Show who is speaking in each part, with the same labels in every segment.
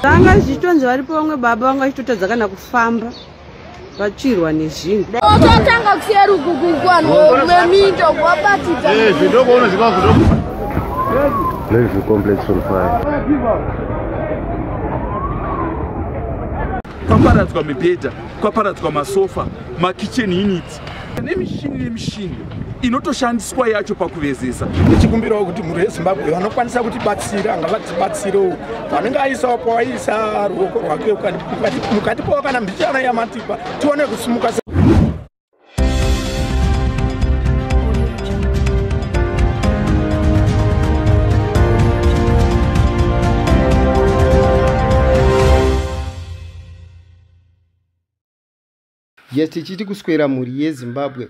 Speaker 1: Vanga zvichitonzi varipo vamwe baba vanga vachitotadza kana kufamba vatsvirwa nezvinhu.
Speaker 2: Totanga kusiya rukuku vanhu veminda kuvabatidza.
Speaker 3: Glenview complex on fire.
Speaker 4: Kwaparadzwa mibhedha, kwaparadzwa masofa, makitchen units nemishini nemishini inotoshandiswa yacho pakuvezesa.
Speaker 5: Ndichikumbirawo kuti mhuri yeZimbabwe vanokwanisa kutibatsira ngavatibatsirewo, vanenge aisawo pawaisa ruoko rwake mukatipawo kana mbichana yamatipa tione kusimuka.
Speaker 6: Yes, tichiti kuswera mhuri yeZimbabwe.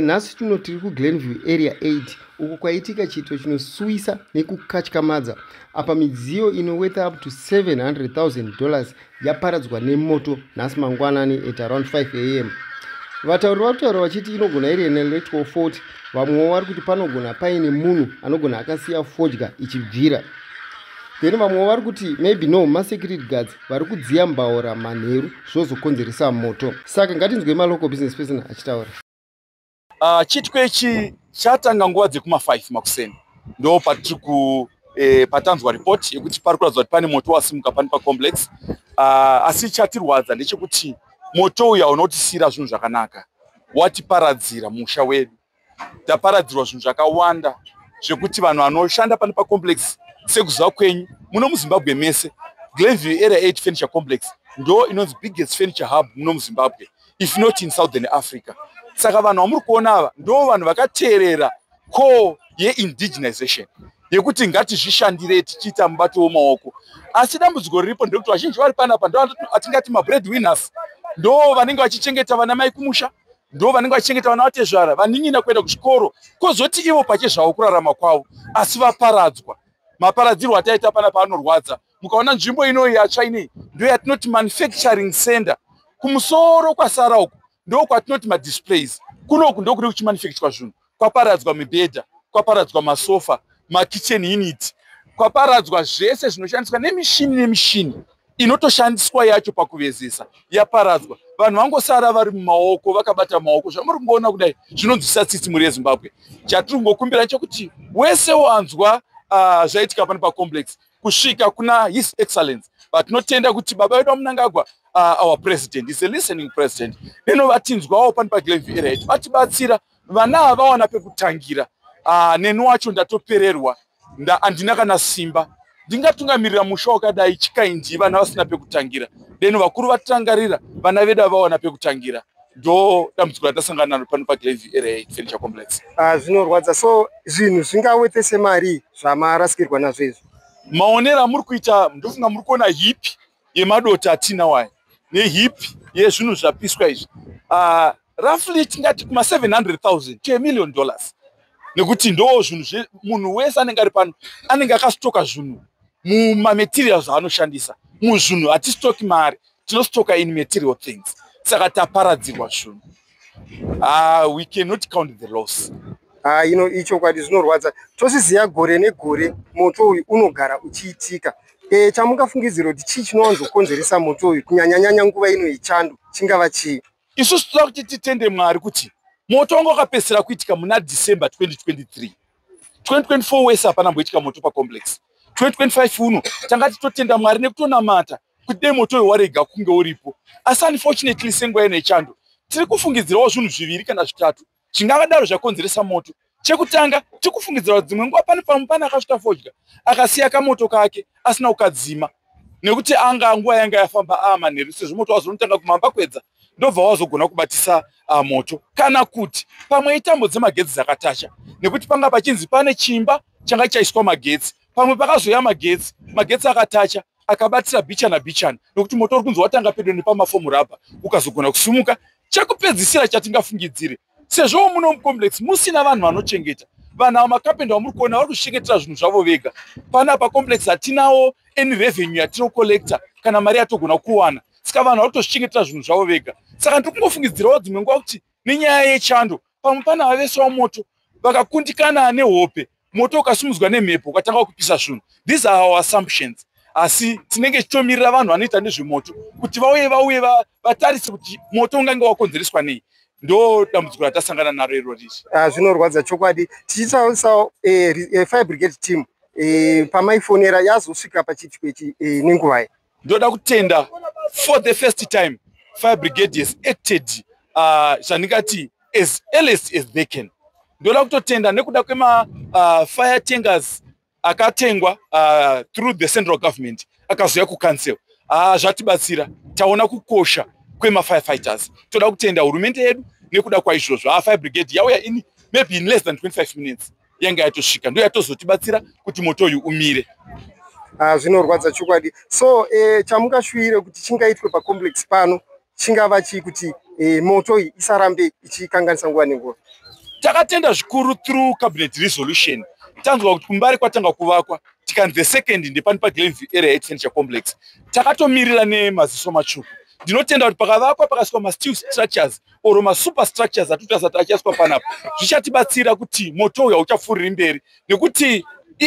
Speaker 6: Nhasi tino tiri kuGlenview Area 8 uko kwaitika chiito chinosuwisa nekukatyamadza. Apa midziyo inoworth up to $700,000 yaparadzwa nemoto nhasi mangwanani at around 5 am. Vatauri vari kutaura vachiti inogona iri an electrical fault, vamwewo vari kuti panogona paine munhu anogona akasiya fodya ichibvira, then vamwewo vari kuti maybe no, masecurity guards vari kudziya mbaura manheru zvozokonzeresa moto. Saka ngatinzwe malocal business person achitaura.
Speaker 4: Chiitiko ichi chatanga nguva dzekuma5 makuseni, ndo patiri ku patanzwa ripoti yekuti pari kuratidza kuti pane moto wasimuka pani pacomplex. Asi chatirwadza ndechekuti moto uyu haunotisiyira zvinhu zvakanaka, watiparadzira musha wedu. Taparadzirwa zvinhu zvakawanda zvekuti vanhu vanoshanda pano pacomplex, sekuziva kwenyu muno muZimbabwe mese, Glenview Area 8 Furniture Complex ndo inonzi biggest furniture hub muno muZimbabwe, if not in Southern Africa. Saka vanhu vamuri kuona ava ndo vanhu vakateerera call yeindigenization yekuti ngatizvishandire tichiita mubato wemaoko. Asi dambudziko riripo ndekuti vazhinji vari panapa ndo atingati mabread winners, ndo vanenge vachichengeta vana mai kumusha, ndo vanenge vachichengeta vana vatezvara, vanin'ina kuenda kuchikoro, kwozoti ivo pachezvavo kurarama kwavo. Asi vaparadzwa. Maparadzirwo ataita panapa anorwadza. Mukaona nzvimbo inoyi yatsva inei, ndo yatinoti manufacturing center. Kumusoro kwasara uku ndo kwatinoti madisplays. Kunoku ndo kune kuchimanufacturwa zvinhu. Kwaparadzwa mibhedha, kwaparadzwa masofa, makitchen unit, kwaparadzwa zvese zvinoshandiswa nemishini nemishini inotoshandiswa yacho pakuvezesa yaparadzwa. Vanhu vangosara vari mumaoko, vakabata maoko. Zvamuri kungoona kudai zvinonzwisa tsitsi, mhuri yeZimbabwe. Chatiri kungokumbira chekuti wese wanzwa zvaitika pano pacomplex kusvika kuna His Excellence, vatinotenda kuti baba vedu vaMnangagwa, our president is a listening president, neno vatinzwawo pano paGlenview Area 8, vatibatsira vana ava vawana pekutangira. Neni wacho ndatopererwa, handina kana simba ndingatungamirira musha wakadai chikaindi vana vasina pekutangira. Deno vakuru vatirangarira, vana vedu vawana pekutangira. Ndo dambudziko ratasangana naro pano paGlenview Area 8 Furniture Complex.
Speaker 6: Ah, zvinorwadza. So zvinhu zvingawete semari zvamarasikirwa nazvo izvi?
Speaker 4: Maonero amuri kuita, ndofunga muri kuona heap yemadota atinawo aya neheap yezvinhu zvapiswa izvi. Roughly tingati kuma 700,000 to $1 million, nekuti ndo zvinhu munhu wese anenge ari pano anenge akastoka zvinhu mumamaterials aanoshandisa. Muzvinhu hatistoki mari, tinostoka in material things. Saka taparadzirwa zvinhu. We cannot count the loss.
Speaker 6: Ah, ino ichokwadi, zvinorwadza. Tosiziya gore negore moto uyu unogara uchiitika. Chamungafungidzira kuti chii chinowanzokonzeresa moto uyu, kunyanyanyanya nguva ino yechando, chingava chii?
Speaker 4: Isusu toda kuti titende Mwari kuti moto wanga wakapedzisira kuitika muna December 2023. 2024 wese hapana mboitika moto pacomplex. 2025 uno tanga titotenda Mwari nekutonamata kuti dei moto uyu warega kunge uripo. Asi unfortunately, senguva ino yechando, tiri kufungidzirawo zvinhu zviviri kana zvitatu zvingangadaro zvakonzeresa moto. Chekutanga, tiri kufungidzira kuti dzimwe nguva pane pamwe pane akasvika fodya akasiya kamoto kake asina kukadzima, nekuti anga nguva yanga yafamba aamanheru, sezvo moto wazonotanga kumamba kwedza, ndobva wazogona kubatisa moto. Kana kuti pamwe itambo dzemagetsi dzakatacha, nekuti panga pachinzi pane chimba changa chaiswa magetsi, pamwe pakazoya magetsi, magetsi akatacha akabatira bichana bichana, nokuti moto uri kunzi watanga pedo nepamafomu rabha ukazogona kusimuka. Chekupedzisira chatingafungidzire, sezvo muno mucomplex musina vanhu vanochengeta, vanhu ava makapenda vamuri kuona vari kuzvichengetera zvinhu zvavo vega. Panapa complex hatinawo any revenue yatinocollecta kana mari yatogona kuwana, saka vanhu vari kutozvichengetera zvinhu zvavo vega. Saka ndiri kungofungidzirawo dzimwe nguva kuti nenyaya yechando pamwe pane vavesawo moto vakakundikana nehope. Moto ukasimudzwa nemhepo ukatanga kupisa zvinhu. These are our assumptions, asi tinenge tichitomirira vanhu vanoita nezvemoto kuti vauye vatarise kuti moto ungange wakonzereswa nei. Ndo dambudziko ratasangana naro irori.
Speaker 6: Ah, zvinorwadza chokwadi. Tichitarisawo fire brigade team, pamaifonera yazosvika pachiitiko ichi nenguvai?
Speaker 4: Ndoda kutenda, for the first time fire brigade has acted zvandingati as earliest as they can. Ndoda kutotenda nekuda kwema fire tankers akatengwa through the central government, akazouya kucouncil. Zvatibatsira, taona kukosha kwemafirefighters. Toda kutenda hurumende yedu nekuda kwaizvozvo. Fire brigade yauya in maybe in less than 25 minutes, yanga yatosvika, ndo yatozotibatsira kuti moto uyu umire.
Speaker 6: Ah, zvinorwadza chokwadi. So chamungashuvire kuti chingaitwe pacomplex pano chingava chii kuti moto iyi isarambe ichikanganisa nguva nenguva?
Speaker 4: Takatenda zvikuru through cabinet resolution. Tanzwa kuti kuMbare kwatanga kuvakwa, tikanzi the second ndepano paGlenview Area 8 Furniture Complex. Takatomirira nemaziso matsvuku. Ndinotenda kuti pakavakwa, pakaiswa masteel structures or masuper structures atutasati achaiswa panapa, zvichatibatsira kuti moto uyu hauchapfuuriri mberi nekuti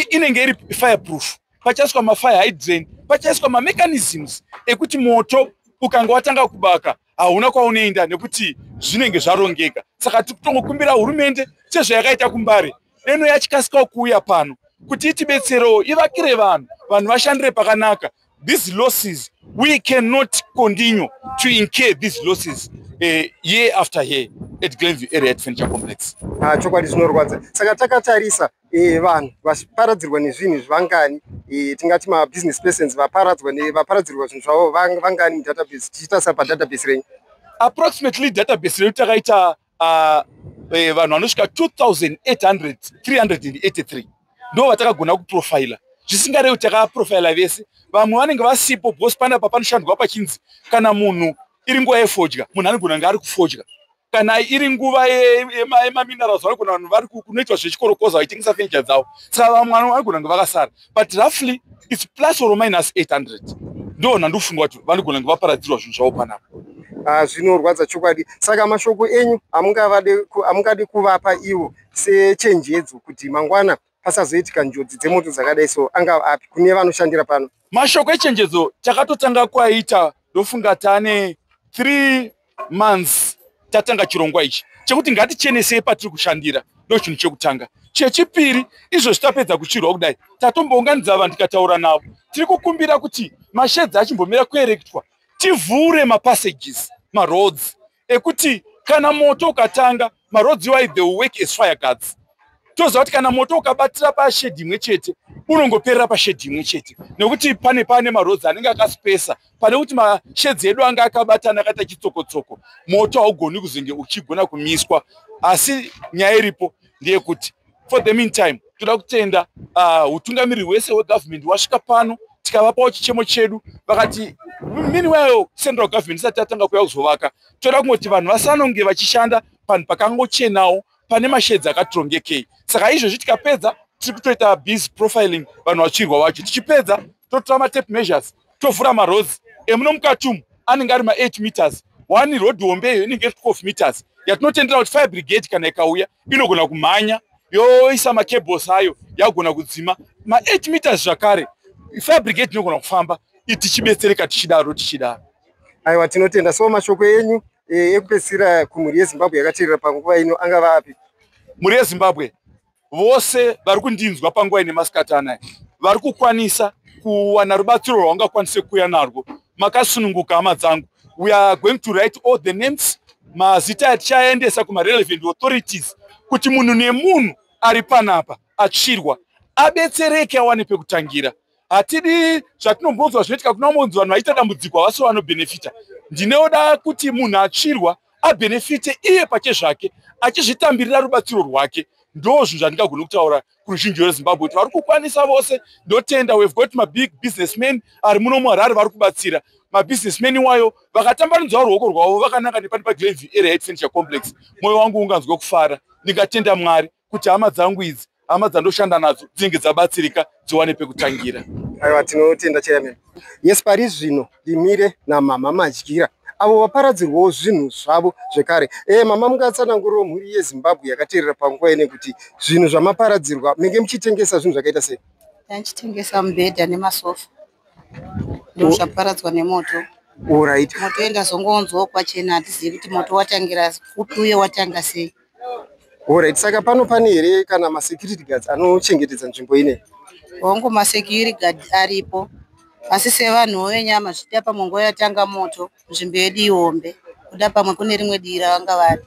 Speaker 4: inenge iri fireproof. Pachaiswa mafire hydrant, pachaiswa mamechanisms ekuti moto ukanga watanga kubaka hauna kwaunoenda nekuti zvinenge zvarongeka. Saka tiri kutongokumbira hurumende, sezvayakaita kuMbare, deno yachikasikawo kuuya pano kuti itibetserewo, ivakire vanhu, vanhu vashandire pakanaka. These losses, we cannot continue to incur these losses year after year at Glenview Area 8 Furniture Complex.
Speaker 6: Ah, chokwadi zvinorwadza. Saka takatarisa vanhu vaparadzirwa nezvinhu zvangani? Tingati mabusiness persons vaparadzwa vaparadzirwa zvinhu zvavo vangani mudatabase, tichitarisa padatabase renyu?
Speaker 4: Approximately database redu takaita vanhu vanosvika 2883 ndo vatakagona kuprofila, zvisingarevi takaprofila vese. Vamwe vanenge vasipo because panapa panoshandwa pachinzi kana munhu iri nguva yefodya, munhu anogona kunge ari kufodya. Kana iri nguva yemaminerals, vanogona vanhu vari kunoitwa zvechikorokoza vachitengesa furniture dzavo. Saka vamwe vanogona kunge vakasara, but roughly it's plus or minus 800 ndo nhandofunga kuti vanogona kunge vaparadzirwa zvinhu zvavo panapa.
Speaker 6: Ah, zvinorwadza chokwadi. Saka mashoko enyu amungade kuvapa ivo sechenjedzo kuti mangwana pasazoitika njodzi dzemoto dzakadai so angava api kune vanoshandira pano?
Speaker 4: Mashoko echenjedzo takatotanga kwaita, ndofunga tane 3 months tatanga chirongwa ichi chekuti ngatichenesei patiri kushandira. Ndo chinhu chekutanga. Chechipiri, izvozvi tapedza kuchirwa kudai, tatombounganidza vanhu tikataura navo. Tiri kukumbira kuti masheds achimbomira kuerectwa, tivhure mapassages, maroads, ekuti kana moto ukatanga, maroads iwai, they will work as fire guards. Toziva kuti kana moto ukabatira pashed imwe chete, unongoperera pashed imwe chete nekuti pane maroads anenge akaspesa. Pane kuti masheds edu anga akabatana akaita chitsokotsoko, moto haugoni kuzenge uchigona kumiswa. Asi nyaya iripo ndeyekuti for the meantime toda kutenda utungamiriri hwese hwegovernment wasvika pano, tikavapawo chichemo chedu, vakati meanwhile central government isati yatanga kuuya kuzovaka, toda kungoti vanhu vasanonge vachishanda panhu pakangochenawo, pane masheds akatirongekei. Saka izvozvi tikapedza, tiri kutoita busy profiling vanhu vatsvirwa vacho. Tichipedza, totora matape measures, tovhura maroads emuno mukati umu, anenge ari ma8 meters. One road hombe iyo inenge 12 meters, yatinotendera kuti fire brigade kana ikauya inogona kumhanya yoisa macables ayo, yagona kudzima ma8 meters. Zvakare fire brigade inogona kufamba, tichibetsereka tichidaro tichidaro.
Speaker 6: Aiwa, tinotenda. So mashoko enyu ekupedzisira kumhuri yeZimbabwe yakateerera panguva ino angava api?
Speaker 4: Mhuri yeZimbabwe vose vari kundinzwa panguva ine masikati anaya, vari kukwanisa kuwana rubatsiro rwaungakwanise kuuya narwo, makasununguka, hama dzangu. We are going to write all the names, mazita atichaendesa kumarelevant authorities kuti munhu nemunhu ari panapa atsvirwa abetsereke, awane pekutangira. Hatidi zvatinombonzwa zvinoitika kuna monzi vanhu vaita dambudziko havasi vanobhenefita. Ndinoda kuti munhu atsvirwa abhenefite iye pache zvake, achizvitambirira rubatsiro rwake. Ndo zvinhu zvandingagoni kutaura kuruzhinji rweZimbabwe kuti vari kukwanisa vose. Ndotenda, we've got mabig businessmen ari muno muHarare vari kubatsira. Mabusinessmen iwayo vakatambanudzawo ruoko rwavo vakananga nepano paGlenview Area 8 Furniture Complex, mwoyo wangu unganzwa kufara. Ndingatenda Mwari kuti hama dzangu idzi, hama dzandoshanda nadzo, dzinenge dzabatsirika, dziwane pekutangira.
Speaker 6: Aiwa, tinotenda, chairman. Yes, pari zvino ndimire namama Madyira. Avo vaparadzirwawo zvinhu zvavo zvekare. Mama, mungatsanangurirawo mhuri yeZimbabwe yakateerera panguva ine kuti zvinhu zvamaparadzirwa menge muchitengesa zvinhu zvakaita sei?
Speaker 1: Tachitengesa mubhedha nemasofa, ndo zvaparadzwa nemoto. Moto endazongonzwawo kwachena, hatizivi kuti moto watangira kupi uye watanga sei.
Speaker 6: Alright, saka pano pane here kana masecurity guards anochengetedza nzvimbo ineyi?
Speaker 1: Hongu, masecurity guard aripo, asi sevanhuwo venyama, zvichida pamwe nguva yatanga moto, nzvimbo yedu ihombe, kuda pamwe kune rimwe divi ravanga vari.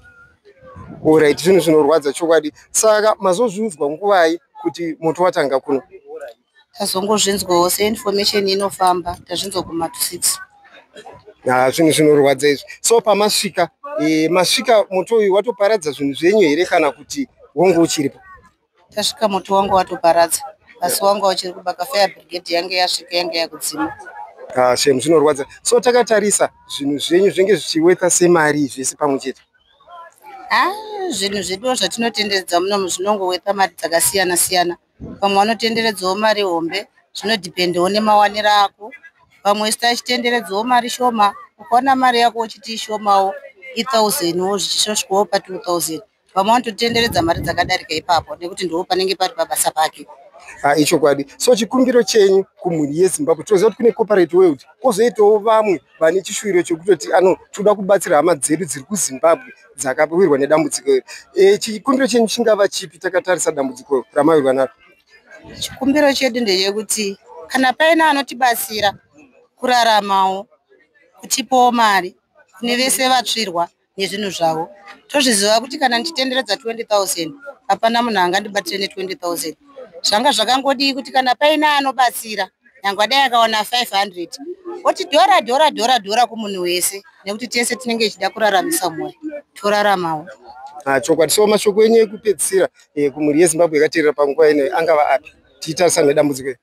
Speaker 6: Alright, zvinhu zvinorwadza chokwadi. Saka mazozviudzwa nguvai kuti moto watanga kuno?
Speaker 1: Tazongozvinzwawo seinformation inofamba, tazvinzwa kuma 6.
Speaker 6: Ha, zvinhu zvinorwadza izvi. So pamasvika, masvika moto uyu watoparadza zvinhu zvenyu here kana kuti wonge uchiripo?
Speaker 1: Tasvika moto wanga watoparadza, asi wanga uchiri kubaka. Fire brigade yange yasvika, yange yakudzima.
Speaker 6: Ah, shame, zvinorwadza. So takatarisa zvinhu zvenyu zvinge zvichiweta semari zvese pamwe chete?
Speaker 1: Ha, zvinhu zveduwo zvatinotenderedza munomu zvinongoweta mari dzakasiyana siyana. Vamwe vanotenderedzawo mari hombe, zvinodhipendawo nemawaniro ako. Vamwe isu tachitenderedzawo mari shoma, ukaona mari yako uchiti ishomawo, i1000wo, zvichisvikawo pa2000. Vamwe vanototenderedza mari dzakadarika ipapo nekuti ndo panenge pari pabasa pake.
Speaker 6: Ah, ichokwadi. So chikumbiro chenyu kumhuri yeZimbabwe, tinoziva kuti kune corporate world, kwozoitawo vamwe vane chishuwiro chekutoti ano toda kubatsira hama dzedu dziri kuZimbabwe dzakawirwa nedambudziko iri. Chikumbiro chenyu chingava chipi takatarisa dambudziko ramawirwa naro?
Speaker 1: Chikumbiro chedu ndechekuti kana paine anotibatsira kuraramawo, kutipawo mari kune vese vatsvirwa nezvinhu zvavo. Tozviziva kuti kana ndichitenderedza 20 000, hapana munhu angandibatire ne20 000. Zvanga zvakangodii kuti kana paine anobatsira, nyangwe dai akawana 500, oti dhora dhora dhora dhora kumunhu wese, nekuti tese tinenge tichida kuraramisa mhuri, toraramawo.
Speaker 6: Ah, chokwadi. So mashoko enyu ekupedzisira kumhuri yeZimbabwe yakateerera panguva ino angava api tichitarisana nedambudziko iri?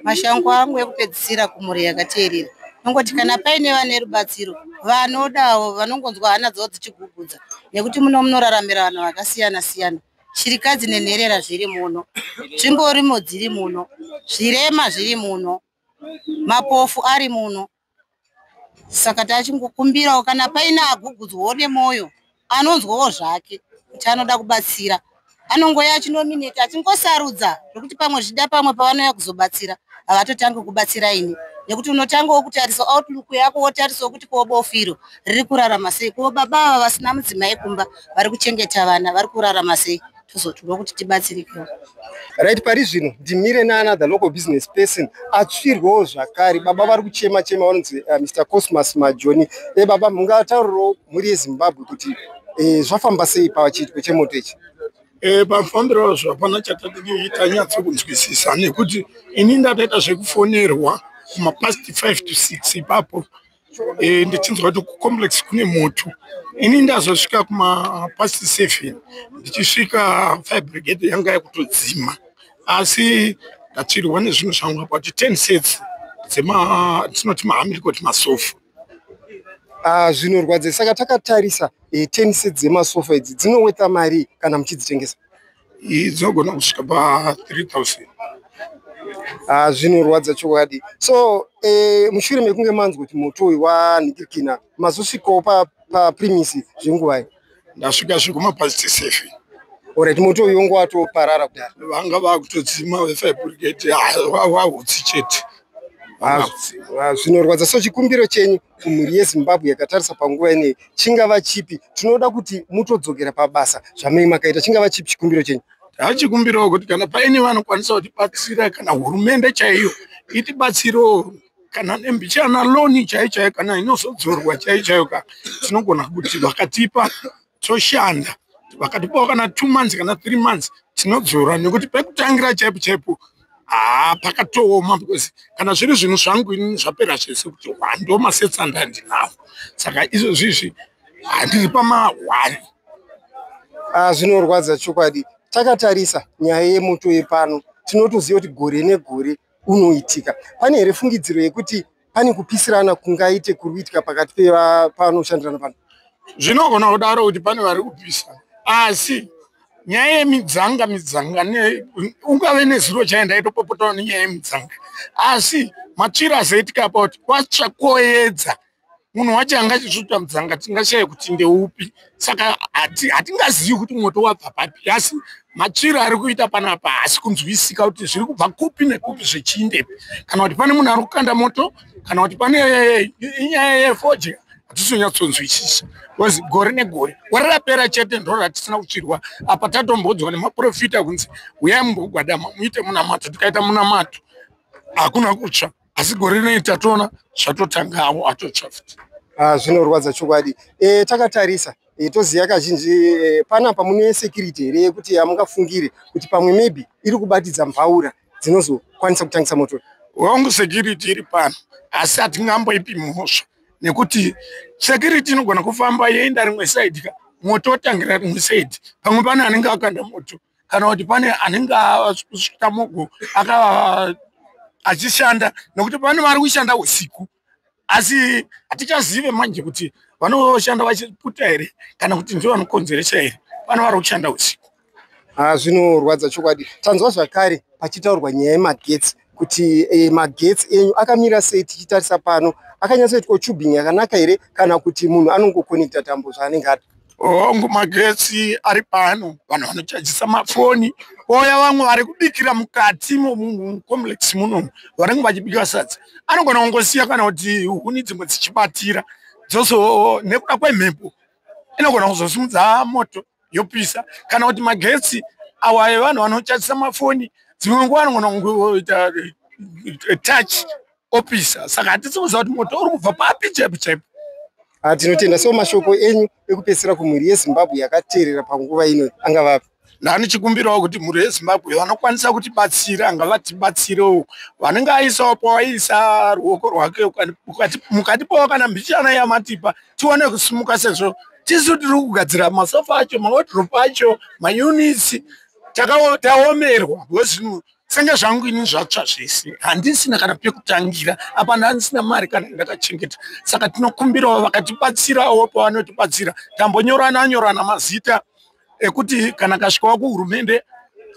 Speaker 1: Mashango angu ekupedzisira kumhuri yakateerera, nongoti kana paine vane rubatsiro, vanodawo, vanongonzwa hana dzavo dzichigugudza, nekuti muno munoraramira vanhu vakasiyana siyana. Shirikadzi nenherera zviri muno, tsvimborimo dziri muno, zvirema zviri muno, mapofu ari muno. Saka tachingokumbirawo kana paine agugudzwawo nemwoyo, anonzwawo zvake kuti anoda kubatsira, anongoya achinomineta, achingosarudza, zvokuti pamwe zvichida pamwe pavanouya kuzobatsira havatotangi kubatsira ini, nekuti unotangawo kutarisa outlook yako, wotarisawo kuti ko bofiro riri kurarama sei, ko baba ava vasina mudzimai kumba vari kuchengeta vana vari kurarama sei, tozotirwa kuti tibatsirikewo.
Speaker 6: Right, pari zvino ndimire neanother local business person atsvirwawo zvakare. Baba vari kuchema chema, vanonzi Mr Cosmas Majoni. Baba, mungataurirawo mhuri yeZimbabwe kuti zvafamba sei pachiitiko chemoto ichi?
Speaker 5: Pamufambiro wazvo hapana chatadii tanyatsokunzwisisa, nekuti ini ndatoita zvekufonerwa kumapast 5 to 6 ipapo, ndichinzwa kuti kucomplex kune moto. Ini ndazosvika kumapast 7, ndichisvika fire brigade yanga yakutodzima, asi ndatsvirwa nezvinhu zvangu about 10 sets dzetinoti mahamili kuti masofa.
Speaker 6: Ah, zvinorwadza. Saka takatarisa 10 sets dzemasofa idzi dzinoweta mari kana muchidzitengesa?
Speaker 5: Dzinogona kusvika pa3000.
Speaker 6: Ah, zvinorwadza chokwadi. So mushure mekunge manzwa kuti moto uyu wanhikirikina, mazosvikawo papremise zvenguvai?
Speaker 5: Ndasvika zvekumapast 7.
Speaker 6: Alright, moto uyu wange watoparara kudhara?
Speaker 5: Vanga vakutodzima vefire brigade, wahutsi chete.
Speaker 6: Ah, zvinorwadza. So chikumbiro chenyu kumhuri yeZimbabwe yakatarisa panguva ineyi chingava chipi? Tinoda kuti mutodzokera pabasa zvamei makaita. Chingava chipi chikumbiro chenyu?
Speaker 5: Tachikumbirawo kuti kana paine vanokwanisa kutibatsira, kana hurumende chaiyo itibatsirewo, kana nembichana loan chaiyo chaiyo, kana inozodzorwa chaiyo chaiyo ka, tinogona kuti vakatipa toshanda, vakatipawo kana 2 months kana 3 months tinodzora, nekuti pekutangira chaipo chaipo haa pakatooma, because kana zviri zvinhu zvangu inini zvapera zvese, kuti ndo masets andandinawo. Saka izvozvizvi handiri pama1.
Speaker 6: Ah, zvinorwadza chokwadi. Takatarisa nyaya yemoto yepano, tinotoziva kuti gore negore unoitika. Pane here fungidziro yekuti pane kupisirana kungaite kuri kuitika pakati pepanoshandirana pano?
Speaker 5: Zvinogona kudaro kuti pane vari kupisa, asi nyaya yemidzanga midzanga ungave nezuro chaiyo ndaitopopotawo nenyaya yemidzanga, asi matsviro azoitika apa kuti kwatsva koedza. Munhu wacho anga achisvuta mudzanga, tingashaye kuti ndeupi. Saka hatingazivi kuti moto wabva papi, asi matsviro ari kuita panapa haasi kunzwisika kuti zviri kubva kupi nekupi, zvechiindepi, kana kuti pane munhu ari kukanda moto, kana kuti pane inyaya yefodya. Hatisonyatsonzwisisa because gore negore, gore rapera chete ndo ratisina kutsvirwa. Apa tatombodzwa nemaprofita kunzi uyai mumbogwadama muite munamato. Tikaita munamato, hakuna kutsva, asi gore rinei tatoona zvatotangawo, atotsva futi.
Speaker 6: Ah, zvinorwadza chokwadi. Takatarisa toziva kazhinji panapa mune security here yekuti hamungafungire kuti pamwe maybe iri kubatidza mbaura dzinozokwanisa kutangisa moto?
Speaker 5: Wangu, security iri pano, asi hatingamboipi mhosva nekuti security inogona kufamba yoenda rimwe side ka, moto otangira rimwe side. Pamwe pane anenge akanda moto, kana kuti pane anenge asvika mogo aka achishanda, nekuti pane vari kushanda usiku, asi hatichazive manje kuti vanoshanda vachiputa here kana kuti ndivo vanokonzeresa here. Pane vari kushanda usiku.
Speaker 6: Ah, zvinorwadza chokwadi. Tanzwa zvakare pachitaurwa nyaya yemagetsi kuti magetsi enyu akamira sei? Tichitarisa pano, akanyatsoitwa tubing yakanaka here, kana kuti munhu anongokonekta tambo zvaanenge ada?
Speaker 5: Hongu, magetsi ari pano. Vanhu vanochajisa mafoni, ouya vamwe vari kubikira mukati mucomplex munomu, vanenge vachibika sadza, anogona kungosiya kana kuti huni dzimwe dzichibatira dzozo, nekuda kwemhepo inogona kuzosimudza moto yopisa, kana kuti magetsi awa evanhu vanochajisa mafoni, dzimwe nguva anogona kungoita touch opisa. Saka hatisi kuziva kuti moto uri kubva papi chaipo chaipo.
Speaker 6: Ah, tinotenda. So mashoko enyu ekupedzisira kumhuri yeZimbabwe yakateerera panguva ino angavapi?
Speaker 5: Ndanichikumbirawo kuti mhuri yeZimbabwe vanokwanisa kutibatsira ngavatibatsirewo. Vanenge aisawo pawaisa ruoko rwake mukatipawo kana mbichana yamatipa, tiwane kusimuka, sezvo tisu tiri kugadzira masofa acho, mawardrobe acho, maunits. Taomerwa because zvinhu senge zvangu ini zvatsva zvese, handisina kana pekutangira apa, ndandisina mari kana ndakachengeta. Saka tinokumbirawo vakatibatsirawo pavanotibatsira. Tambonyorana nyorana mazita ekuti kana kasvikawo kuhurumende,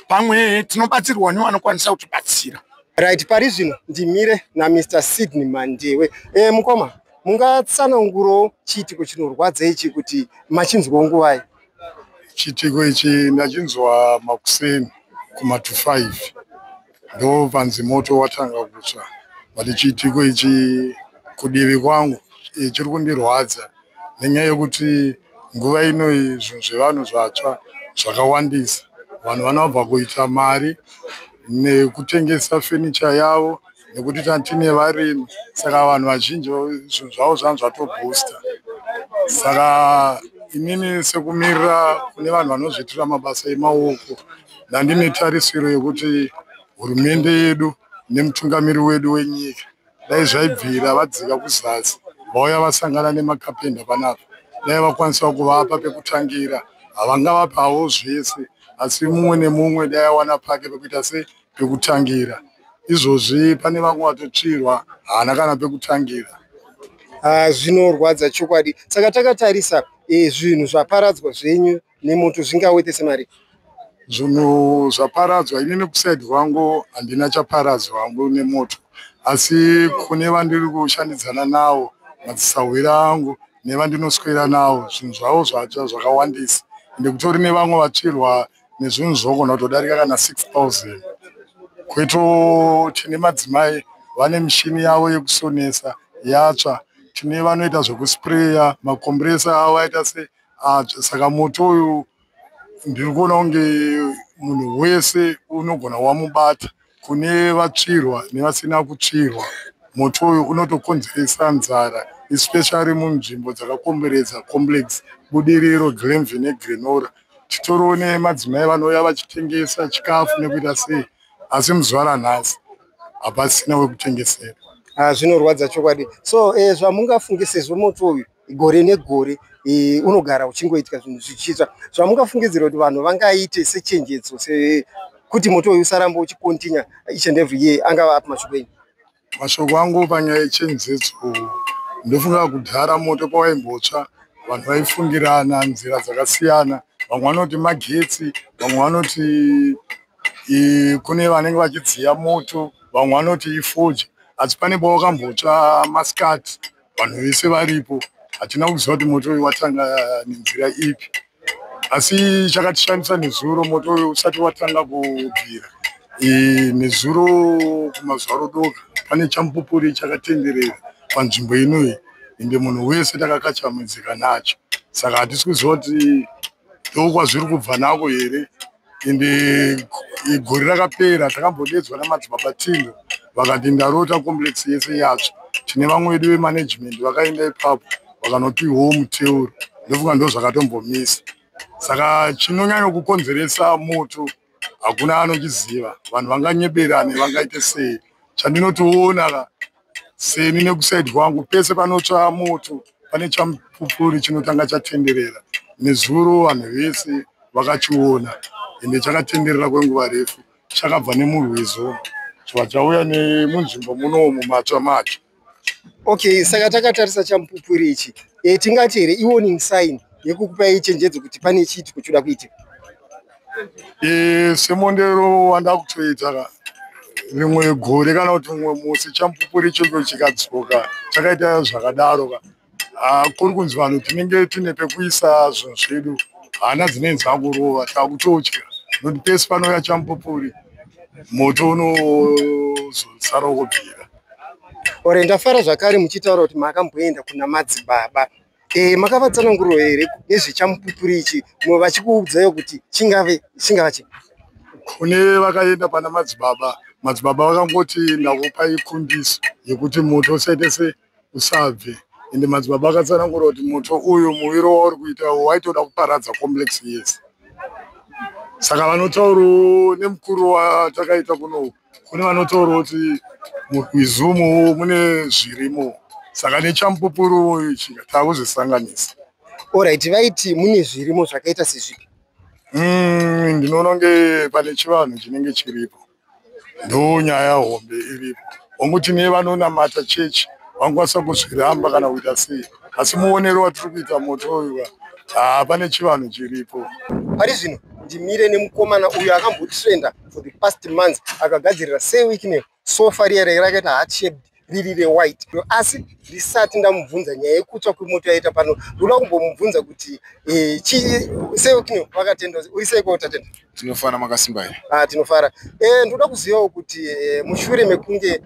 Speaker 5: pamwe tinobatsirwa nevanokwanisa kutibatsira.
Speaker 6: Right, pari zvino ndimire naMr Sydney Mandewe. Mukoma, mungatsanangurawo chiitiko chinorwadza ichi kuti machinzwawo nguvai?
Speaker 7: Chiitiko ichi ndachinzwa makuseni kuma 5, ndo panzi moto watanga kutsva. But chiitiko ichi kudivi kwangu chiri kundirwadza nenyaya yekuti nguva ino zvinhu zvevanhu zvatsva zvakawandisa. Vanhu vanobva kuita mari nekutengesa fenicha yavo, nekuti tine varimi, saka vanhu vazhinji zvinhu zvavo zvanga zvatobhusta. Saka inini sekumirira kune vanhu vanozviitira mabasa emaoko, ndandine tarisiro yekuti hurumende yedu nemutungamiri wedu wenyika, dai zvaibvira vadzika kuzasi, vauya vasangana nemakapenda panapa, dai vakwanisa kuvapa pekutangira. Havangavapawo zvese, asi mumwe nemumwe dai awana pake pekuita se pekutangira. Izvozvi pane vamwe vatotsvirwa, haana kana pekutangira.
Speaker 6: Ah, zvinorwadza chokwadi. Saka takatarisa zvinhu zvaparadzwa zvenyu nemoto zvingawete semari?
Speaker 7: Zvinhu zvaparadzwa, inini kuside kwangu handina chaparadzwa hangu nemoto, asi kune vandiri kushandidzana navo, madzisahwira angu nevandinoswera navo, zvinhu zvavo zvatsva zvakawandisa, ende kutori nevamwe vatsvirwa nezvinhu zvogona kutodarika kana 6000. Kweto tine madzimai vane mishini yavo yekusonesa yatsva, tine vanoita zvekuspreya, macompressor avo aita se atsva. Saka moto uyu ndiri kuona kunge munhu wese unogona wamubata, kune vatsvirwa nevasina kutsvirwa. Moto uyu unotokonzeresa nzara, especially munzvimbo dzakakomberedza complex, Budiriro, Glen View neGlen Norah. Titoriwo nemadzimai vanouya vachitengesa chikafu nekuita sei, asi muzuva ranhasi hapasina wekutengesera.
Speaker 6: Ah, zvinorwadza chokwadi. So zvamungafunge, sezvo moto uyu gore negore unogara uchingoitika, zvinhu zvichitsva, zvamungafungidzira kuti vanhu vangaite sechenjedzo sekuti moto uyu usaramba uchicontinue each and every year, angava api mashoko enyu?
Speaker 7: Mashoko angu panyaya yechenjedzo, ndofunga kudhara moto pawaimbotsva, vanhu vaifungirana nzira dzakasiyana. Vamwe vanoti magetsi, vamwe vanoti kune vanenge vachidziya moto, vamwe vanoti ifodya. Asi pane pawakambotsva masikati, Vanhu vese varipo, hatina kuziva kuti moto uyu watanga nenzira ipi. Asi chakatishamisa nezuro, moto uyu usati watanga kubvira, nezuro kumazuva rodoka, pane chamupupuri chakatenderera panzvimbo inoyi, ende munhu wese takakachamidzika nacho. Saka hatisi kuziva kuti ndokwazviri kubva nako here. Ende gore rakapera takambodedzwa namadzibaba Tindo, vakati ndarota complex yese yatsva. Tine vamwe vedu vemanagement vakaenda ipapo vakanopiwawo muteuro, ndofunga ndo zvakatombomisa. Saka chinonyanya kukonzeresa moto hakuna anochiziva. Vanhu vanganyeberane, vangaite sei. Chandinotoona ka seni nekusaidi kwangu, pese panotsva moto pane chamupupuri chinotanga chatenderera. Nezuro vanhu vese vakachiona, ende chakatenderera kwenguva refu. Chakabva nemurwizo, chibva chauya nemunzvimbo munomu matsva macho.
Speaker 6: Okay, saka takatarisa chamupupuri ichi, tingati here iwarning sign yekukupai chenjedzo kuti pane chiitiko choda kuitika?
Speaker 7: Semondero wandakutoita ka, rimwe gore kana kuti mumwe musi chamupupuri ichocho chikadzoka chakaita zvakadaro ka, kuri kunzi vanhu tinenge tine pekuisa zvinhu zvedu, hana dzinenge dzakurova, takutotya, nokuti pese panouya chamupupuri moto unozosara kubvira.
Speaker 6: Ore, ndafara zvakare muchitaura kuti makamboenda kuna madzibaba. Makavatsananguriro here nezvechamupupuri ichi, vachikuudzaiwo kuti chingava chii?
Speaker 7: Kune vakaenda pana madzibaba, madzibaba vakangoti ndakupai kundiso yekuti moto usaite se usabve. Ende madzibaba akatsanangura kuti moto uyu muviro wauri kuita waitoda kuparadza complex yese. Saka vanotaurawo nemukuru watakaita kuno, kune vanotaurawo kuti murwizi umu mune zvirimo, saka nechamupupuri ichi takuzvisanganisa.
Speaker 6: Alright, vaiti mune zvirimo zvakaita sezvipi?
Speaker 7: Ndinoona kunge pane chivanhu chinenge chiripo, ndo nyaya hombe iripo. Hongu, tine vanonamata chechi, vangakwanisa kuzviramba kana kuita sei, asi muonero watiri kuita moto uyu, haa, pane chivanhu chiripo.
Speaker 6: Pari zvino ndimire nemukomana uyo akambotrenda for the past months, akagadzirira Sir Wicknell sofa riya rakaita heart shaped riri rewhite. Asi ndisati ndamubvunza nyaya yekutsva kwemoto yaita pano, ndoda kumbomubvunza kuti Sir Wicknell vakatenda. Uri seiko, Tatenda?
Speaker 8: Tinofara, makasimba here?
Speaker 6: Ah, tinofara. Ndoda kuzivawo kuti mushure mekunge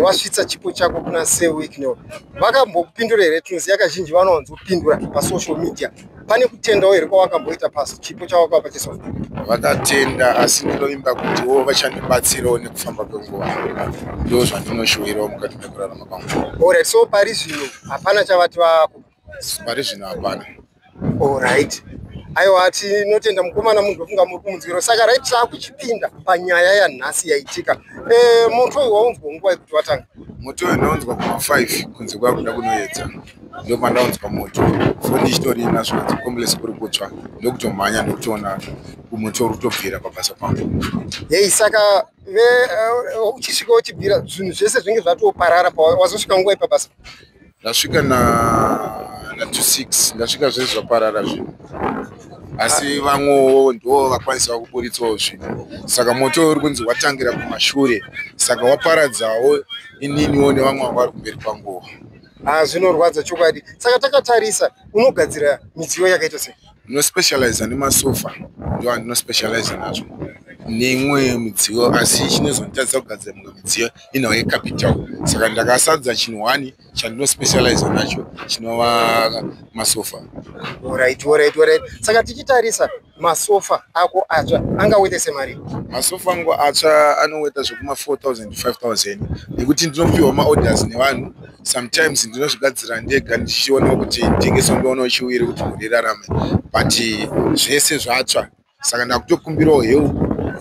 Speaker 6: wasvitsa chipo chako kuna Sir Wicknell, vakambopindura here? Tinoziva kazhinji vanowanzopindura pasocial media. Pane kutendawo here kwawakamboita pachipo chawakavapa chesofa?
Speaker 8: Vakatenda, asi ndinovimba kutiwo vachandibatsirawo nekufamba kwenguva. Ndo zvandinoshuvirawo mukati mekurarama kwangu.
Speaker 6: Alright, so pari zvino hapana chavati vakupa?
Speaker 8: Pari zvino hapana.
Speaker 6: Alright, aiwa, tinotenda mukomana, munhu wekunga muri kumunzwiro. Saka right, taakuchipinda panyaya yanhasi yaitika. Moto uyu waunzwa nguva yekuti watanga?
Speaker 8: Moto uyu ndaunzwa kuma5, kunze kwakuda kunoedza, ndo pandaunzwa moto. Foni ichitorina, zvikanzi complex kuri kutsva. Ndokutomhanya, ndokutoona moto uri kutobvira pabasa pangu.
Speaker 6: Hei, saka uchisvika uchibvira, zvinhu zvese zvinenge zvatoparara. Wazosvika nguva ipabasa?
Speaker 8: Ndasvika na 26, ndasvika zvese zvaparara zvinhu, asi vamwewo ndo vakwanisawo kuburitsawo zvinhu. Saka moto uri kunzi watangira kumashure, saka waparadzawo ininiwo nevamwe vanga vari kumberi kwanguwo.
Speaker 6: Ah, zvinorwadza chokwadi. Saka takatarisa, unogadzira midziyo yakaita sei?
Speaker 8: Ndinospecializa nemasofa, ndo andinospecializa nazvo, neimwe midziyo, asi chinozonditadzisa kugadzira mimwe midziyo inhau yecapital. Saka ndakasadza chinhu one chandinospecializa nacho, chinova masofa.
Speaker 6: Alright. Saka tichitarisa masofa ako atsva, angawete semari?
Speaker 8: Masofa angu atsva anoweta zvekuma 4000, 5000, nekuti ndinopiwa maorders nevanhu. Sometimes ndinozvigadzira ndega ndichionawo kuti nditengese, ndoonawo chiwiri kuti mhuri irarame, but zvese zvatsva. Saka ndakutokumbirawo help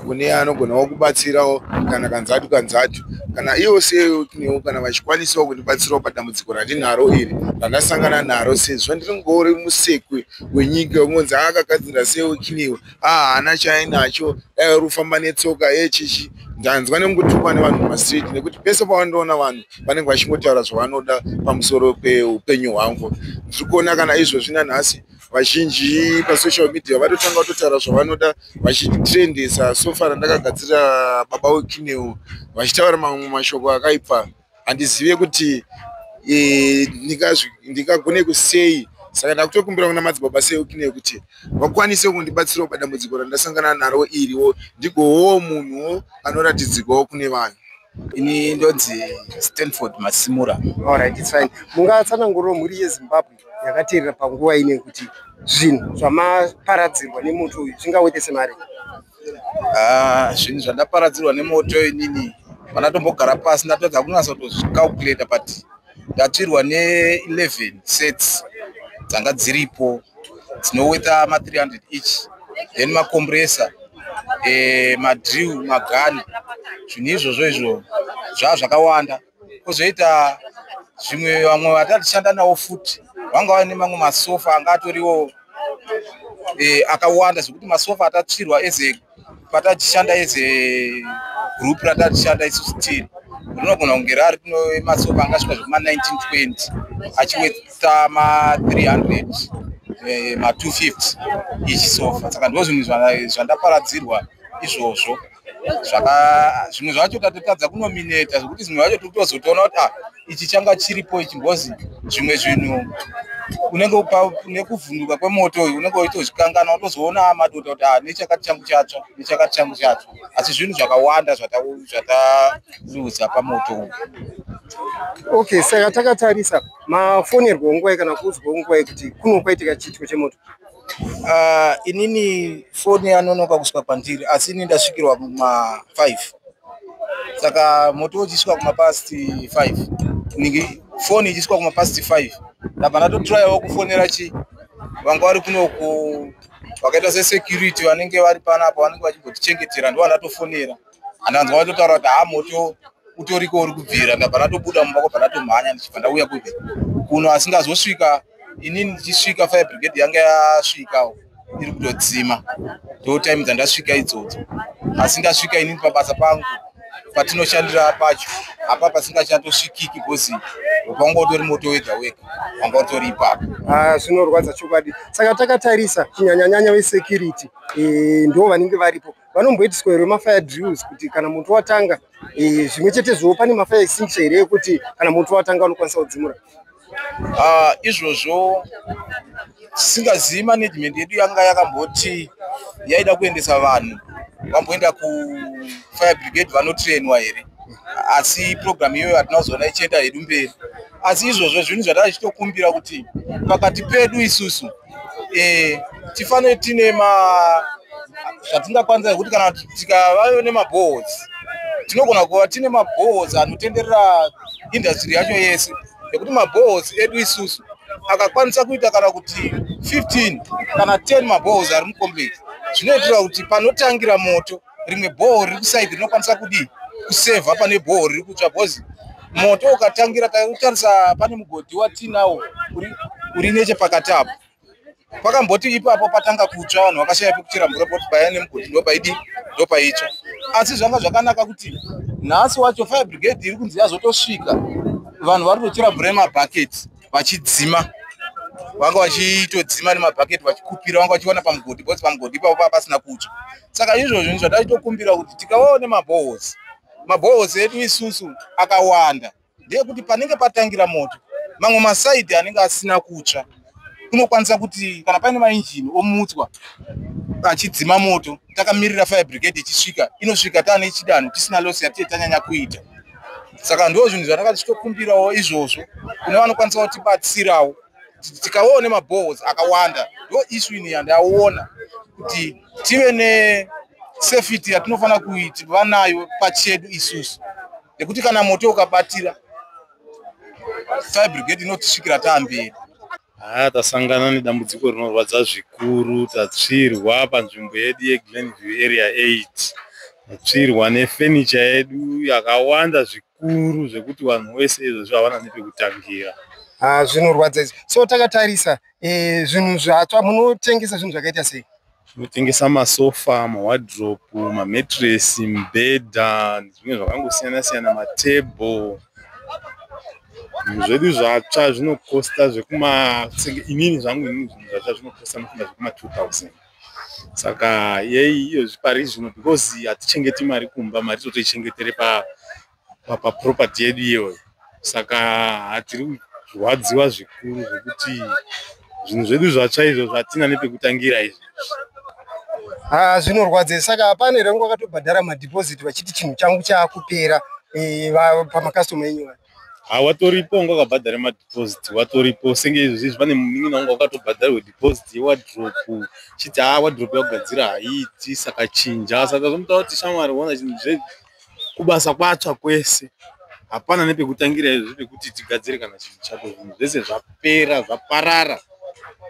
Speaker 8: kune anogonawo kubatsirawo, kana kanzatu kanzatu, kana ivo senewo, kana vachikwanisawo kundibatsirawo padambudziko randinaro iri randasangana naro, sezvo ndiringori musekwi wenyika ungonzi akagadzira Sir Wicknell, haana chaainacho, dai uri kufamba netsoka yechichi. Ndanzwa nekungotukwa nevanhu mumastreet, nekuti pese pavandoona vanhu vanenge vachingotaura zvavanoda pamusoro peupenyu hwangu. Ndiri kuona kana izvozvi nanhasi vazhinji pasocial media vatotanga kutotaura zvavanoda, vachitrendesa sofa randakagadzira baba Wicknell, vachitaura mamwe mashoko akaipa. Handizive kuti Ndingagone kusei? Saka ndakutokumbira kuna madzibaba Seukine kuti vakwanise kundibatsirawo padambudziko randasangana naro iriwo, ndigowo munhuwo anoratidzikawo kune vanhu.
Speaker 9: Ini ndonzi Stanford Masimura.
Speaker 6: Alright, it's fine. Mungatsananguriro mhuri yeZimbabwe yakateerera panguva ine kuti zvinhu zvamaparadzirwa nemoto uyu zvingawetese mari?
Speaker 9: Ah, zvinhu zvandaparadzirwa nemoto, inini pandatombogara pasi ndatadza kunatsa kutozvicalculata, but ndatsvirwa ne11 sets dzanga dziripo dzinoweta ma300 each, then macompressor, madrill, magani. Zvinhu izvozvo izvo zvava zvakawanda. Kwozoita zvimwe, vamwe vatatichishanda navo futi vanga vaine mamwe masofa anga atoriwo akawanda, zvekuti masofa atatsvirwa eze patachishanda as a group ratachishanda isusu tiri, rinogona kunge rari masofa angasvika zvekuma1920 achiweta ma300, ma250 each sofa. Saka ndo zvinhu zvandaparadzirwa izvozvo. Zvimwe zvacho tatotadza kunomineta, zvekuti zvimwe zvacho tiri kutozotoona kuti ah, ichi changa chiripo ichi, because zvimwe zvinhu unenge nekuvhunduka kwemoto uyu unenge uchitozvikanganwa, utozoona madota kuti ah, nechakati changu chatsva, nechakati changu chatsva. Asi zvinhu zvakawanda zvataluza pamoto uyu.
Speaker 6: Okay, saka takatarisa, mafonerwa nguva kana kuudzwa nguva kuti kuno kwaitika chiitiko chemoto?
Speaker 9: Inini foni yanonoka kusvika kwandiri, asi inini ndasvikirwa kuma5. Saka moto uchisvika kumapast 5, ningi foni ichisvika kumapast 5, ndabva ndatotrayawo kufonera chi vanga vari kunoku, vakaita sesecurity vanenge vari panapa, vanenge vachimbotichengetera. Ndo vandatofonera, handanzwa vatotaura kuti ha, moto utoriko, uri kubvira. Ndabva ndatobuda mumba, kwabva ndatomhanya ndichibva ndauya kupi kuno. Asi ndazosvika inini, ndichisvika fire brigade yanga yasvikawo iri kutodzima. Ndo time dzandasvika idzodzo. Asi ndasvika inini pabasa pangu patinoshandira pacho apa pasingachatosvikiki, because wanga utori moto wega wega wanga utori ipapo.
Speaker 6: Ah, zvinorwadza chokwadi. Saka takatarisa, kunyanyanyanya vesecurity ndo vanenge varipo, vanomboitiswa here mafire drills kuti kana moto watanga, zvimwe chetezvowo pane mafire extinguisher here ekuti kana moto watanga vanokwanisa kudzimura?
Speaker 9: Ah, izvozvo tisingazivi. Management yedu yanga yakamboti yaida kuendesa vanhu vamboenda kufire brigade vanotrainwa here, asi program iyoyo hatina kuzoona ichienda hedu mberi. Asi izvozvo zvinhu zvatava tichitokumbira kuti pakati pedu isusu tifanire tine ma zvatingakwanisa, kuti kana tikava nemaboreholes, tinogona kuva tine maboreholes anotenderera industry yacho yese, nekuti maboreholes edu isusu akakwanisa kuita kana kuti 15 kana 10 maboreholes ari mucomplex, zvinoitira kuti panotangira moto, rimwe borehole riri kuside rinokwanisa kudii, kusevha pane borehole riri kutsva. Because moto ukatangira, takutarisa pane mugodhi watinawo uri nechepakati apo, pakamboti ipapo patanga kutsva, vanhu vakashaya pekuchera mvura, poti paya nemugodhi ndopaidi ndopaitsva. Asi zvanga zvakanaka kuti nhasi wacho fire brigade iri kunzi yazotosvika, vanhu vari kutochera mvura yemabhaketi vachidzima, vanga vachitodzima nemabhaketi vachikupira, vanga vachiwana pamugodhi, because pamugodhi ipapo pava pasina kutsva. Saka izvozvo zvinhu zvataitokumbira kuti tikavawo nemaboreholes, maboreholes edu isusu akawanda, ndeyekuti panenge patangira moto, mamwe masides anenge asina kutsva kunokwanisa kuti kana paine mainjini omutswa achidzima moto, takamirira fire brigade ichisvika, inosvika taane chidanho, tisina loss yatinge tanyanya kuita. Saka ndo zvinhu zvatanga tichitokumbirawo izvozvo kune vanokwanisa kutibatsirawo, tikavawo nemaboreholes akawanda. Ndo issue ini yandaona kuti tive nesafety yatinofanira kuiti vanayo pachedu isusu, nekuti kana moto ukabatira, fire brigade inotisvikira taamberi.
Speaker 10: Haa, tasangana nedambudziko rinorwadza zvikuru. Tatsvirwa panzvimbo yedu yeGlenview Area 8. Tatsvirwa nefenicha yedu yakawanda zvikuru, zvekuti vanhu vese izvozvi havana nepekutangira.
Speaker 6: Ah, zvinorwadza izvi. So takatarisa, zvinhu zvatsva, munotengesa zvinhu zvakaita sei?
Speaker 10: Tinotengesa masofa, mawadhiropu, mametiresi, mibhedha nezvimwe zvakangosiyana siyana, matebho. Zvinhu zvedu zvatsva zvinokosta zvekuma, inini zvangu inini, zvinhu zvatsva zvinokosta nofunga zvekuma 2000. Saka yei iyozvi pari zvino, because hatichengeti mari kumba, mari totoichengetere paproperty yedu iyoyo. Saka hatiri kurwadziwa zvikuru zvekuti zvinhu zvedu zvatsva izvo zvatina nepekutangira izvi.
Speaker 6: Ha, zvinorwadza. Saka hapana here vangu vakatobhadhara madhipoziti vachiti chinhu changu chaakupera pamakastoma enyu aya?
Speaker 10: Ha, watoripo wanga wakabhadhara madhipoziti, watoripo. Senge izvozvi izvi pane munin'ina wangu wakatobhadharwa dhipoziti yewardrobe, chiti ha, wardrobe yakugadzira haiiti, saka chinja. Saka zvomuta kuti shamwari, ona chinhu kubasa kwatsva kwese, hapana nepekutangira izvozvi pekuti tigadzire kana chinhu chako. Zvinhu zvese zvapera, zvaparara,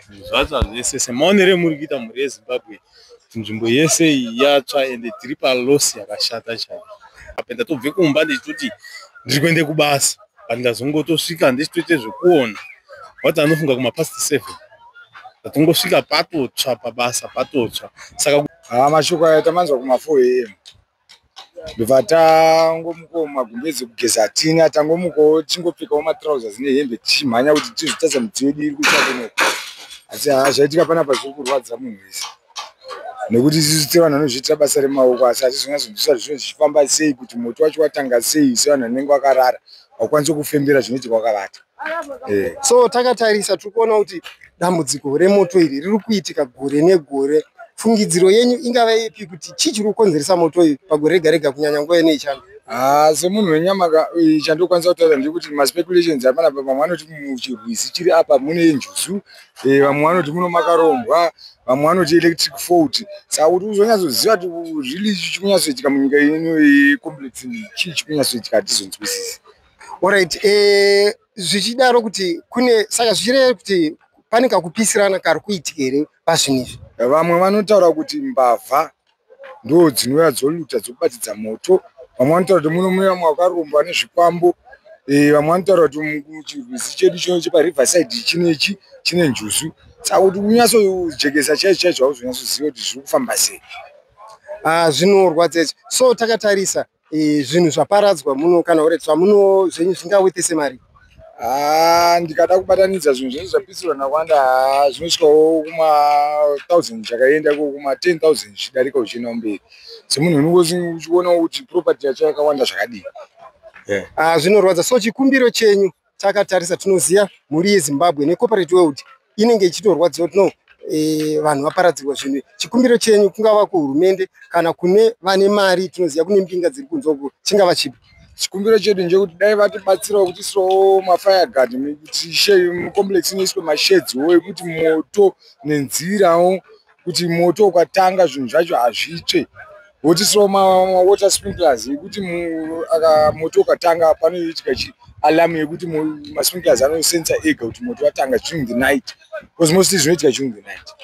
Speaker 10: zvinhu zvatsva zvese. Semaonero emuri kuita, mhuri yeZimbabwe, nzvimbo yese iyi yatsva, ende tiri paloss yakashata chaizvo. Apa ndatobve kumba ndichitoti ndiri kuende kubasa, but ndazongotosvika ndichitoite zvekuona wati anofunga kumapast 7, ndatongosvika patotsva, pabasa patotsva. Saka
Speaker 8: Ha, mashoko aya tamanzwa kuma4 am. Ndobva tangomukawo, magumbezi kugeza hatina. Tangomukawo tichingopfekawo matrousers nehembe, tichimhanya kuti tizotarisa midziyo yedu iri kutsva kunoku. Asi haa, zvaitika panapa zviri kurwadza munhu wese, nekuti isusu sevanhu vanozviitira basa remaoko, asi hatizonyatsonzwisisa kuti zvinhu zvichifamba sei, kuti moto wacho watanga sei. Sevanhu vanenge vakarara, haukwanisi kufembera zvinoitika wakavata.
Speaker 6: So takatarisa, tiri kuona kuti dambudziko remoto iri riri kuitika gore negore. Fungidziro yenyu ingava ipi kuti chii chiri kukonzeresa moto iyi pagore rega rega, kunyanya nguva ino yechando?
Speaker 8: Ha, semunhu wenyama, chandokwanisa kutaura ndekuti maspeculations ari panapa, vamwe vanoti muchirwizi chiri apa mune njuzu, vamwe vanoti muno makarombwa, vamwe vanoti electric fault. Saka kuti uzonyatsoziva kuti really chikunyatsoitika munyika ino yecomplex chii chikunyatsoitika, hatizonzwisisi.
Speaker 6: Alright, zvichidaro kuti kune, saka zvichireva kuti pane kakupisirana kari kuitika here pazvinhu izvi?
Speaker 8: Vamwe vanotaura kuti mbavha ndo dzinouya dzoluta, dzobatidza moto. Vamwe vanotaura kuti muno mune vamwe vakarombwa nezvikwambo. Vamwe vanotaura kuti muchirwizi chedu chino chepariverside chinechi chine njuzu. Saka kuti unyatsojekesa chaizvo chaizvo, hauzonyatsoziva kuti zviri kufamba sei.
Speaker 6: Ah, zvinorwadza izvi. So takatarisa zvinhu zvaparadzwa muno, kana kuti zvamuno zvenyu zvingawetese mari?
Speaker 8: Ah, ndikada kubatanidza zvinhu zvese zvapisirwa nakwanda, haa, zvinosvikawo kuma1000, chakaenda kuma10 000 zvichidarika uchienda mberi. Semunhu unenge uchionawo kuti property yacho yakawanda zvakadii.
Speaker 6: Ah, zvinorwadza. So chikumbiro chenyu, takatarisa, tinoziva mhuri yeZimbabwe necorporate world inenge ichitorwadziwa kuti no, vanhu vaparadzirwa zvinhu. Chikumbiro chenyu kungava kuhurumende kana kune vane mari, tinoziva kune mbinga dziri kunze uko, chingava chipi?
Speaker 8: Chikumbiro chedu ndechekuti dai vatibatsirawo kutiisirawo mafire guard, kuti mucomplex inoiswe mashedhiwo ekuti moto nenzirawo, kuti moto ukatanga zvinhu zvacho hazvitsve. Votiisirawo mawater sprinklers ekuti moto ukatanga panoitika chialarm yekuti masprinklers anosensa ega kuti moto watanga during the night, because mostly zvinoitika during the night.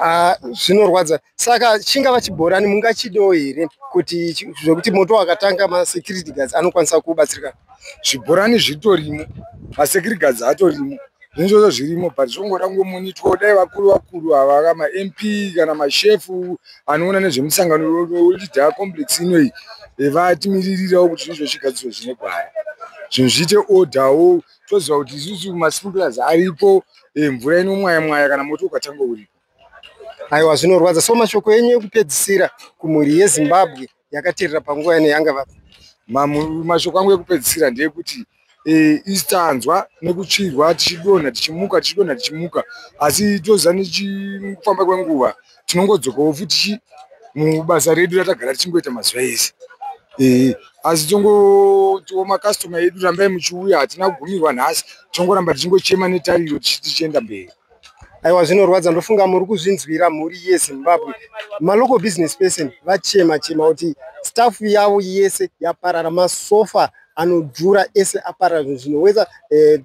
Speaker 6: Ah, zvinorwadza. Saka chingava chibhorani mungachidawo here, kuti zvekuti moto wakatanga masecurity guards anokwanisa kubatsirikana?
Speaker 8: Zvibhorani zvitorimo, masecurity guards atorimo, zvinhu zvose zvirimo, but zvongoda kungomonitorwa. Dai vakuru vakuru ava, maMP kana mashefu anoona nezvemusangano weLida complex inoyi, vatimiririrawo kuti zvinhu zvozvigadzirwe zvine gwara, zvinhu zviite orderwo. Toziva kuti isusu masprinklers aripo, mvura inomwaya mwaya kana moto ukatanga uripo.
Speaker 6: Aiwa, zvinorwadza. So mashoko enyu ekupedzisira kumhuri yeZimbabwe yakateerera panguva ino yanga vapi?
Speaker 8: Mashoko angu ekupedzisira ndeyekuti isu tanzwa nekutsvirwa, tichidonha tichimuka, tichidonha tichimuka, asi toziva nechikufamba kwenguva tinongodzokawo futi mubasa redu ratagara tichingoita mazuva ese. Asi tongotiwo makastoma edu, rambai muchiuya, hatina kugumirwa nhasi. Tongoramba tichingochema netariro tichienda mberi.
Speaker 6: Aiwa, zvinorwadza. Ndofunga muri kuzvinzwira, mhuri yeZimbabwe. Malocal business person vachema chema kuti staff yavo yese yaparara, masofa anodhura ese aparara, zvinhu zvinowetha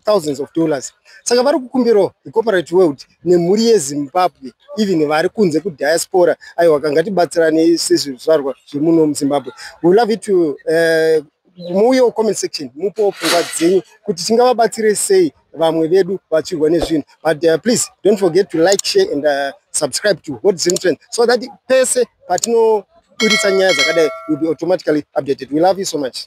Speaker 6: thousands of dollars. Saka vari kukumbirawo corporate world nemhuri yeZimbabwe, even vari kunze kudiaspora, aiwa, ngatibatsiranei sezvizvarwa zvemuno muZimbabwe. We love you to muuyewo comment section, mupewo pfungwa dzenyu kuti tingavabatsire sei vamwe vedu vatsvirwa nezvinhu. But please don't forget to like, share and subscribe to Hot Zim Trend, so that pese patinoburitsa nyaya dzakadai, you'll be automatically updated. We love you so much.